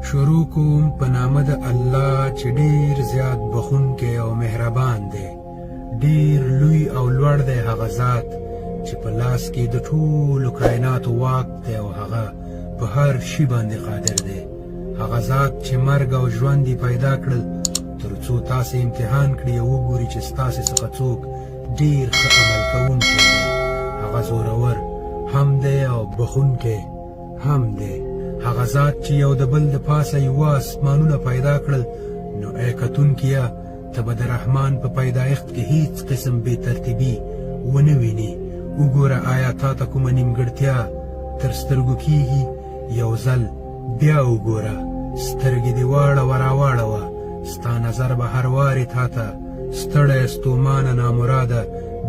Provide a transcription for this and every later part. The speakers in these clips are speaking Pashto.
شروع کوم په نامه د الله چې ډیر زیات بخونکی او مهربان دی. ډیر لوی او لوړ دی هغه ذات چې په لاس کې د ټولو کائناتو واک دی او هغه په هر شي باندې قادر دی. هغه ذات چې مرګ او ژوند یې پیدا کړل تر څو تاسې امتحان کړي او وګوري چې ستاسې څخه څوک ډیر ښه عمل کوونکی دی. هغه زورور هم دی او بخونکی هم دی. هغه ذات چې یو د بل د پاسه یوه اسمانونه پیدا کړل، نو ای کتونکیه، ته به د رحمان په پیدایښت کې هیڅ قسم بې ترتیبي ونه وینې. وګوره، آیا تا ته کومه نیمګړتیا تر سترګو کیږي؟ یو ځل بیا وګوره، سترګې دې واړوه راواړوه، ستا نظر به هر وارې تا ته ستړی، ستومانه، نامراده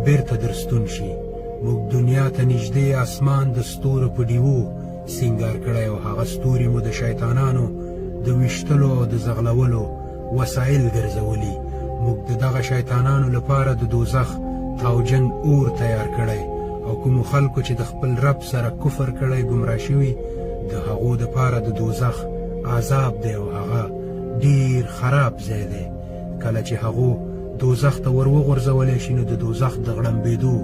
بیرته درستون شي. موږ دنیا ته نږدې اسمان د ستورو په ډیوو سینګار کړی او هغه ستوري مو د شیطانانو د ویشتلو او د ځغلولو وسایل ګرځولي. موږ د دغه شیطانانو لپاره د دوزخ تاوجن اور تیار کړی او کومو خلکو چې د خپل رب سره کفر کړی، ګمراه شوي، د هغو دپاره د دوزخ عذاب دی او هغه ډیر خراب ځای دی. کله چې هغو دوزخ ته ور وغورځولی شي، نو د دوزخ د غړمبېدو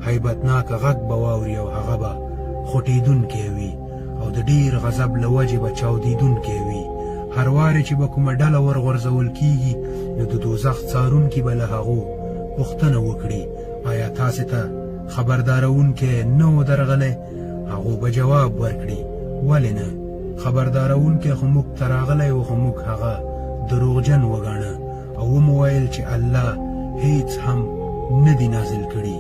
هیبتناک غږ به واوري او هغه به خوټېدونکی وي او د ډیر غضب له وجې به چاودېدونکی وي. هر وارې چې به کومه ډله ورغورځول کیږي، نو د دوزخ څارونکي به له هغو پوښتنه وکړي: آیا تاسې ته خبردارونکی نه و درغلی؟ هغو به جواب ورکړي: ولې نه، خبردارونکی خو موږ ته راغلی و، خو موږ هغه دروغجن وګاڼه او ومو ویل چې الله هیڅ هم نه دي نازل کړي.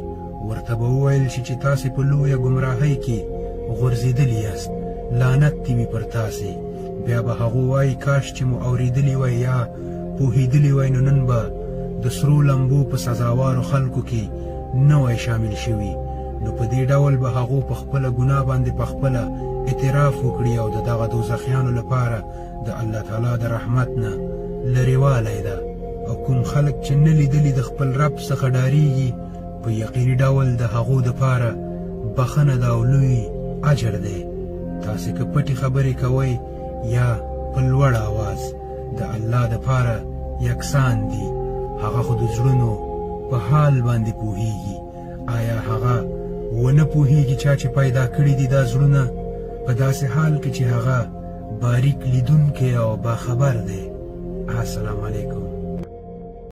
ورته به وویل شي چې تاسې په لویه ګمراهۍ کې غورځېدلي یاست، لعنت دې وي پر تاسې. بیا به هغو وایي: کاش چې مو اورېدلي وای یا پوهېدلي وای، نو نن به د سرو لمبو په سزاوارو خلکو کې نه وای شامل شوي. نو په دې ډول به هغو په خپله ګناه باندې په خپله اعتراف وکړي او د دغه دوزخیانو لپاره د الله تعالی د رحمت نه لرېوالی ده. او کوم خلک چې نه لیدلي د خپل رب څخه ډاریږي، په یقیني ډول د هغو دپاره بخښنه ده او لوی اجر دی. تاسې که پټې خبرې کوئ یا په لوړ آواز، د الله دپاره یکسان دي. هغه خو د زړونو په حال باندې پوهیږي. آیا هغه ونه پوهیږي چا چې پیدا کړي دي دا زړونه، په داسې حال کې چې هغه باریک لیدونکی او باخبر دی؟ السلام علیکم.